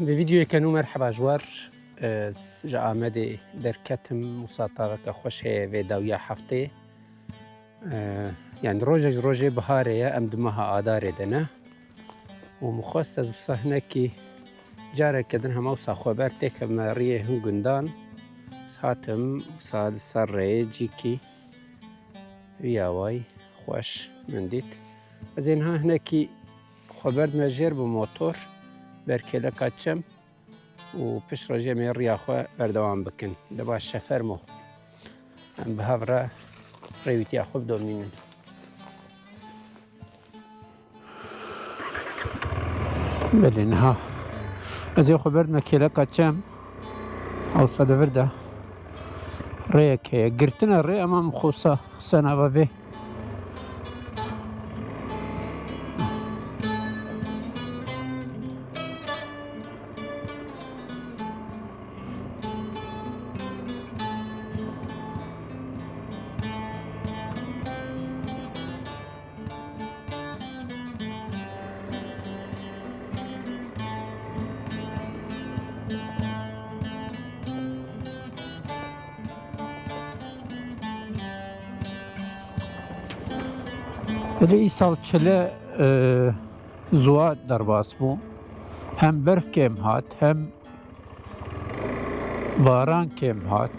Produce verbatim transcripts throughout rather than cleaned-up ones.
Bi vîdeoyeke nû merheba ji we re. Ez ji Amedê derketim, wisa taveke xweş heye vê dawiya heftê. E, yani rojek ji rojê biharê ye, em di meha Adarê de ne. Û min xwest ez wisa hinekî careke din hema wisa xweber têkevime riyê hin gundan. Ez hatim wisa li ser rêyê cîkî vî awayî xweş min dît. Ez ê niha hinekî xwe berdime jêr bi motor, ber kêleka çem û pişt re jî em ê riya xwe berdewam bikin. De baş e, fermo. Em bi hev re rêwîtiya xwe bidomînin. Belê niha ez ê xwe berdime kêleka çem. Ewsa di vir de rêyek heye. Girtine rê, ema min xwe wisa xiste nava vê. Belê îsal çile, e, ziwa derbas bû. Hem berf kêm hat, hem baran kêm hat.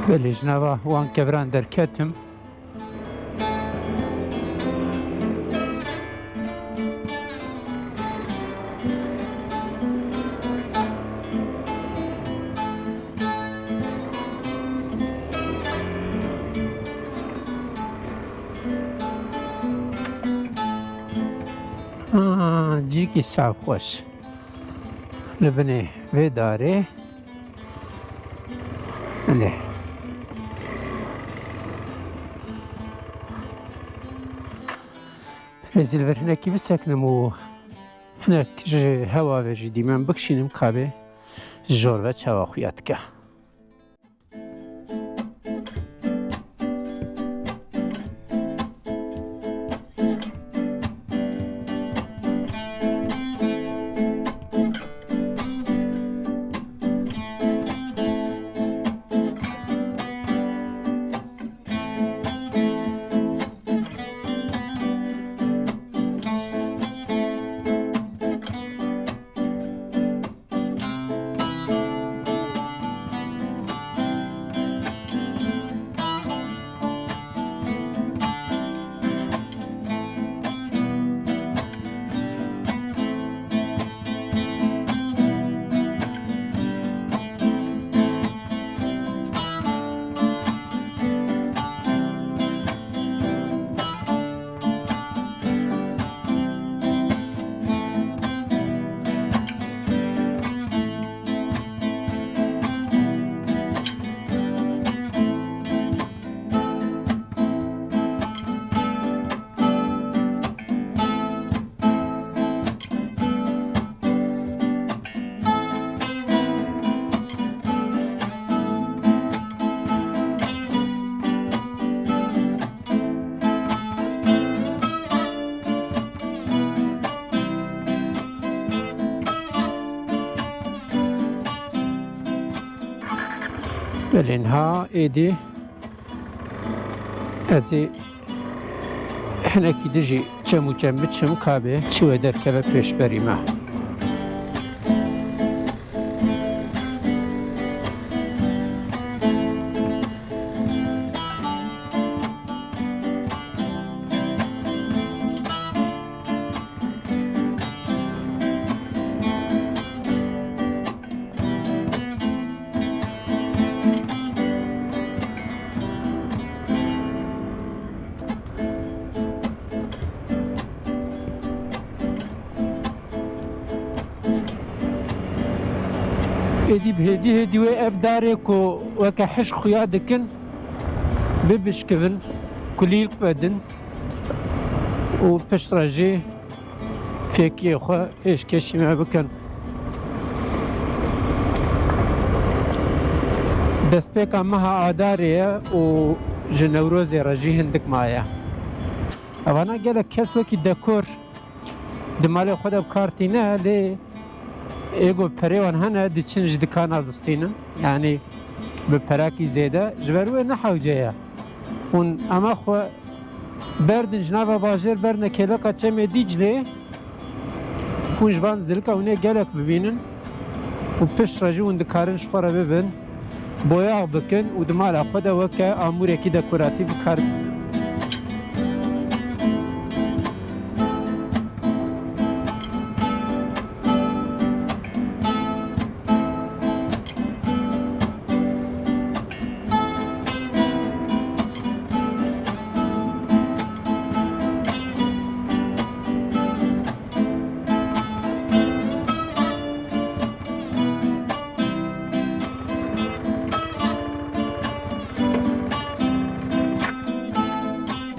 Belê, ji nava wan keviran derketim. Aa, cîkî sax xweş. Li binê vê darê. Belê. Ez ê li vir hinekî bisekinim û hinek ji hewa ve jî dîmen bikişînim, ka bê ji jor ve çawa xuya dike. Belê niha êdî Ez ê hinekî dijî çem û çem biçim, kabê çi wê derkeve pêşberî me. Êdî bi hêdî hêdî wê ev darê ku weke hişk xuya dikin, bibişkivin, kulîlk vedin û piştre jî fêkiyê xwe pêşkêşî me bikin. Destpêka meha Adarê ye û ji Newrozê re jî hindik maye. Evana gelek kes wekî dekor di malê xwe de bi kar tîne, lê ê ku perê wan hene, diçin ji dikana distînin. Yanî bi perakî zêde. Ji ber wê ne hewce ye. Hûn ema xwe berdin ji nava bajêr, berne kêleka Çemê Dîclê. Hûn ji van zilika hûn ê gelek bibînin û piştre jî hûn dikarin ji xwe re bibin, boyax bikin û di mala xwe de weke amûrekî dekoratîf bi kar bibin.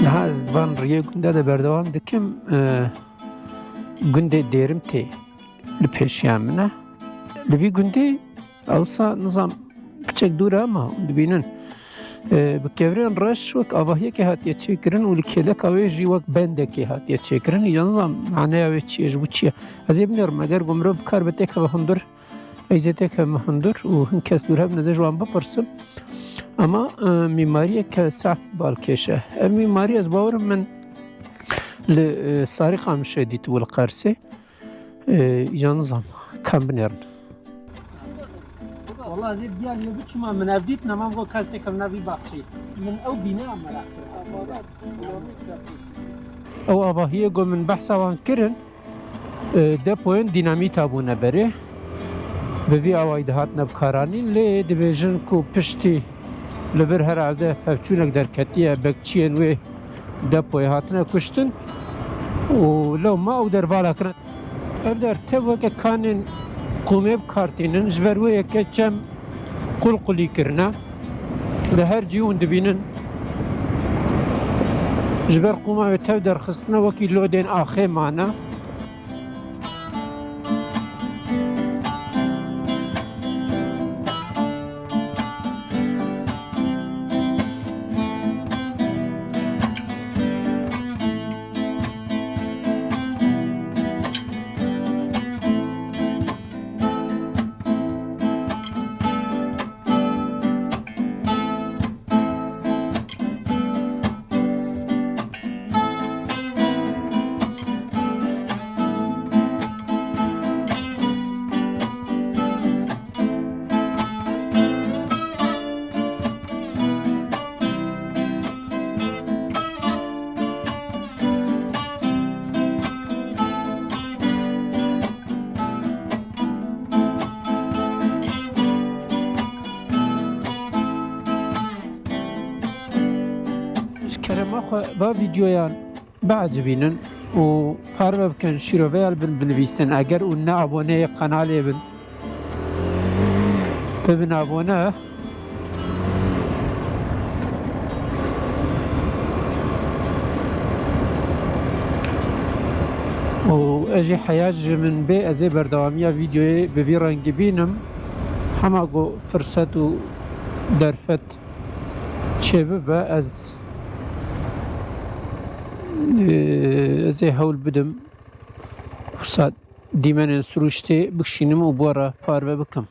Niha ez di van riyê gunda de berdewam dikim. E, gundê Dêrimtê li pêşiya min e. Li vî gundê ewsa nizam piçek dûr e, ama hûn dibînin, e, bi kevirên reş wek avahiyekê hatiye çêkirin û li kêleka wê jî wek bendekê hatiye çêkirin. Îja nizam maneya wê çi ye, ji bo çi ye? Ez ê binêrim, eger ku mirov bikaribe têkeve hundir, ez ê têkevime hundir û hin kes dûr hebin, ez ê ji wan bipirsim. Ama, e, mîmariyeke sehf balkêş e. Ev mîmarî, ez bawerim, min li, e, Sarî Qamişê dîtibû li Qersê. E, îja nizam, kam binêrin. Wala ez ê bi diya lê biçûma, min ev dît, nema min got kes têkevine vî baxçeyê. Min ew bîneya meraq kir. Ew avahiyê ku min behsa wan kirin, e, depoyên dînamîta bûne berê. Bi vî awayî dihatine bikaranîn, lê dibêjin ku piştî li vir herhalde pevçûnek derketiye, bekçiyên wê depoyê hatine kuştin û lewma ew der vala kirin. Ev der tev weke kanên qûmê bi kar tînin, ji ber wê yeke çem qulqulî kirine. Li her cî hûn dibînin, ji ber qûma wê tev derxistine, wekî lodên axê mane. Ji kerema xwe, va vîdyoyan biecibînin û parve bikin, şîroveya li bin binivîsin. Eger hûn ne aboneyê qenalê bin, bibin abone. Û ez jî heya ji min bê, ez ê berdewamiya vîdyoyê bi vî rengî bînim. Hema ku firset û derfet çêbibe, ez, e, ez ê hewl bidim wisa dîmenên sirûştê bikişînim û bi we re parve bikim.